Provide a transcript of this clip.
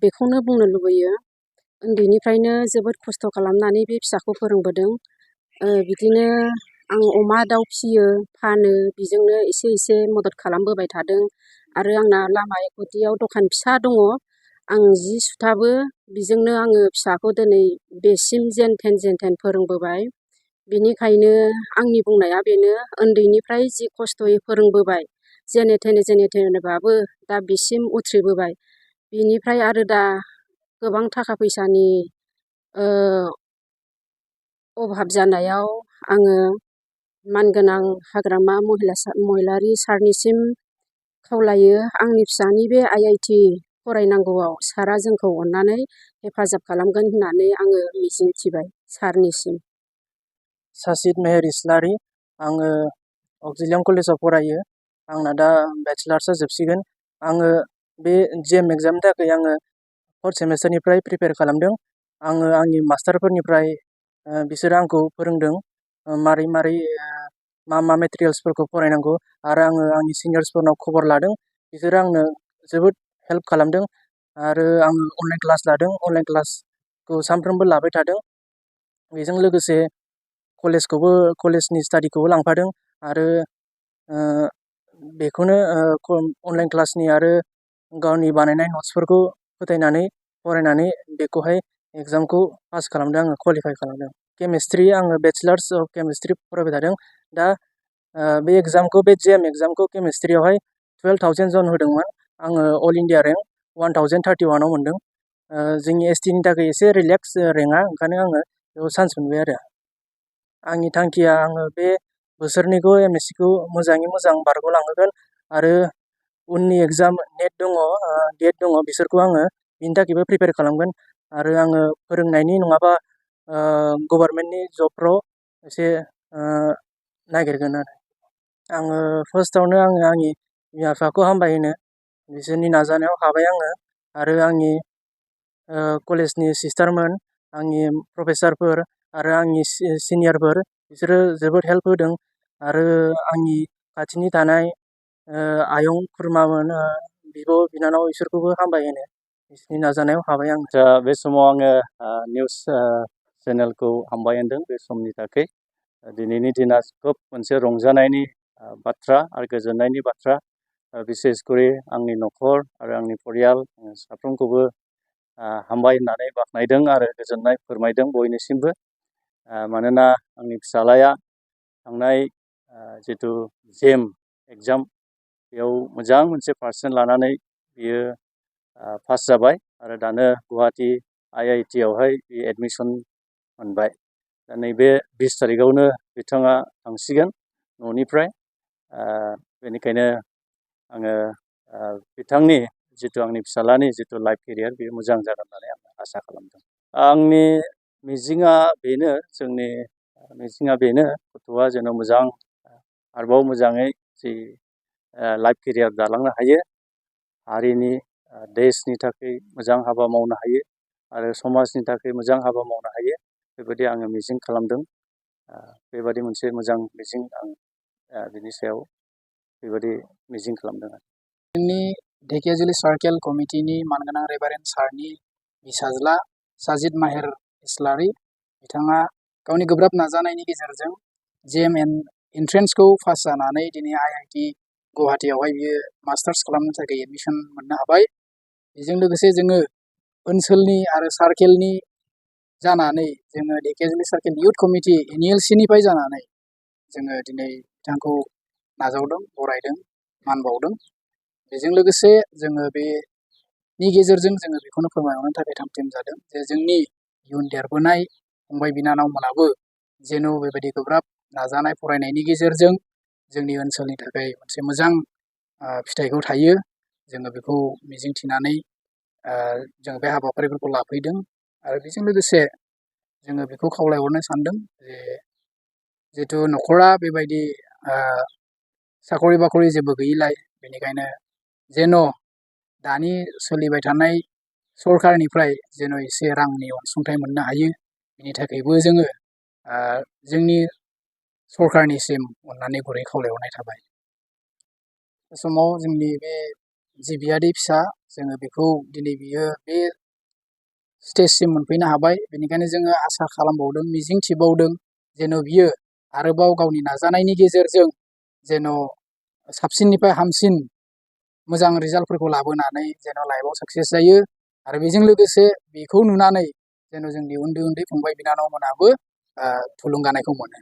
बेखौनो बुंनो लुबैयो उन्दैनिफ्रायनो जोबोद खस्थ' खालामनानै बे फिसाखौ फोरोंबोदों। बिदिनो आं अमा दाउ फिसियो फानो बेजोंनो एसे एसे मदद खालामबोबाय थादों आरो आंना लामा गुदियाव दखान फिसा दङ। आं जि सुथाबो बेजोंनो आङो फिसाखौ दिनै बेसिम जेन थेन फोरोंबोबाय। बिनिखायनो आंनि बुंनाया बेनो उन्दैनिफ्राय जि खस्थ'यै फोरोंबोबाय जेने थेनेबाबो दा बिसिम उथ्रिबोबाय। बिनिफ्राय आरो दा गोबां थाखा फैसानि अभाब जानायाव आङो मानगोनां हाग्रामा महिलारि सारनिसिम खावलायो आंनि फिसानि बे IIT फरायनांगौआव सारा जोंखौ अननानै हेफाजाब खालामगोन होननानै आङो मिजिंथिबाय सारनिसिम। साजिद मेहेर इस्लारि, आङो अक्जिलियाम कलेजाव फरायो। आंना दा बेचलार्सआ जोबसिगोन। आङो बे GM एग्जामनि थाखाय आङो 4th सेमेस्टारनिफ्राय प्रिपेयार खालामदों। आङो आंनि मास्टारफोरनिफ्राय बिसोरो आंखौ फोरोंदों मारै मा मेटेरियल्सफोरखौ फरायनांगौ आरो आङो आंनि सिनियर्सफोरनाव खबर लादों। बिसोरो आंनो जोबोद हेल्प खालामदों आरो आङो अनलाइन क्लास लादों। अनलाइन क्लासखौ सानफ्रोमबो लाबाय थादों। बेजों लोगोसे कलेजनि स्टाडिखौबो लांफादों आरो बेखौनो अनलाइन क्लासनि आरो गावनि बानायनाय नट्सफोरखौ फोथायनानै फरायनानै बेखौहाय एग्जामखौ पास खालामदों। आङो क्वालिफाइ खालामदों। केमिस्ट्रि, आङो बेचलार्स अफ केमिस्ट्रि फरायबाय थादों। दा बे GM एग्जामखौ केमिस्ट्रियावहाय 12,000 जन होदोंमोन। आङो अल इन्डिया रेंक 1031आव मोनदों। जोंनि STनि थाखाय एसे रिलेक्स रेंकआ, ओंखायनो आङो बेयाव चान्स मोनबाय आरो। आंनि थांखिया आङो बे बोसोरनैखौ MScखौ मोजाङै मोजां बारग'लांहोगोन आरो उननि एग्जाम नेट दङ, गेट दङ, बिसोरखौ आङो बिनि थाखायबो प्रिपेयार खालामगोन आरो आङो फोरोंनायनि नङाबा गभर्नमेन्टनि जबफ्राव एसे नागिरगोन आरो। आङो फार्स्टआवनो आङो आंनि बिमा बिफाखौ हामबाय होनो। बिसोरनि नाजानायाव हाबाय आङो आरो आंनि कलेजनि सिस्टारमोन, आंनि प्रफेसारफोर आरो आंनि सिनियरफोर बिसोरो जोबोद हेल्प होदों आरो आंनि खाथिनि थानाय आयं खुरमामोन, बिब' बिनानाव बिसोरखौबो हामबाय होनो। बिसोरनि नाजानायाव हाबाय आं। दा बे समाव आङो निउस चेनेलखौ हामबाय होनदों बे समनि थाखाय। दिनैनि दिना खोब मोनसे रंजानायनि बाथ्रा आरो गोजोननायनि बाथ्रा। बिसेसकरि आंनि न'खर आरो आंनि परियाल साफ्रोमखौबो हामबाय होननानै बाख्नायदों आरो गोजोननाय फोरमायदों बयनिसिमबो। मानोना आंनि फिसालाया थांनाय जिथु GM एग्जाम बेयाव मोजां मोनसे पार्सेन्ट लानानै बियो पास जाबाय आरो दानो गुवाहाटि IITआवहाय बे एडमिसन मोनबाय। दा नैबे 20 तारिखआवनो बिथाङा थांसिगोन न'निफ्राय। बेनिखायनो आङो बिथांनि जिथु आंनि फिसालानि जिथु लाइफ केरियार बेयो मोजां जागोन होननानै आं आसा खालामदों। आंनि मिजिङा बेनो, जोंनि मिजिङा बेनो गथ'आ जेन' मोजां आरोबाव मोजाङै जि लाइफ केरियार दालांनो हायो, हारिनि देशनि थाखाय मोजां हाबा मावनो हायो आरो समाजनि थाखाय मोजां हाबा मावनो हायो, बेबायदि आङो मिजिं खालामदों। बेबायदि मोनसे मोजां मिजिं आं बिनि सायाव बेबायदि मिजिं खालामदों। जोंनि ढेकियाजुलि सार्केल कमिटिनि मानगोनां रेभारेन्ड सारनि फिसाज्ला साजिद मेहेर इस्लारि, बिथाङा गावनि गोब्राब नाजानायनि गेजेरजों GM एन्ट्रेन्सखौ पास जानानै दिनै IIT गुवाहाटियावहाय बियो मास्टार्स खालामनो थाखाय एडमिसन मोननो हाबाय। बेजों लोगोसे जोङो ओनसोलनि आरो सार्केलनि जानानै जोङो ढेकियाजुलि सार्केल इयुथ कमिटि NELCनिफ्राय जानानै जोङो दिनै बिथांखौ नाजावदों, बरायदों, मान बावदों। बेजों लोगोसे जोङो बेनि गेजेरजों जोङो बेखौनो फोरमायहरनो थाखाय थामथिम जादों जे जोंनि इयुन देरबोनाय फंबाय बिनानावमोनाबो जेन' बेबायदि गोब्राब नाजानाय फरायनायनि गेजेरजों जोंनि ओनसोलनि थाखाय मोनसे मोजां फिथाइखौ थायो, जोङो बेखौ मिजिंथिनानै जों बे हाबाफारिफोरखौ लाफैदों। आरो बेजों लोगोसे जोङो बेखौ खावलायहरनो सानदों जे जिहेथु न'खरा बेबायदि साखरि बाखरि जेबो गैयिलाय, बेनिखायनो जेन' दानि सोलिबाय थानाय सरकारनिफ्राय जेन' एसे रांनि अनसुंथाइ मोननो हायो, बिनि थाखायबो जोङो जोंनि सरकारनिसिम अननानै गुरै खावलायहरनाय थाबाय। बे समाव जोंनि बे जि बियादै फिसा जोङो बेखौ दिनै बियो बे स्टेजसिम मोनफैनो हाबाय। बेनिखायनो जोङो आसा खालामबावदों, मिजिं थिबावदों जेन' बियो आरोबाव गावनि नाजानायनि गेजेरजों जेन' साबसिननिफ्राय हामसिन मोजां रिजाल्टफोरखौ लाबोनानै जेन' लाइफआव साक्सेस जायो। आरो बेजों लोगोसे बेखौ नुनानै जेन' जोंनि उन्दै उन्दै फंबाय बिनानावमोनाबो थुलुंगानायखौ मोनो।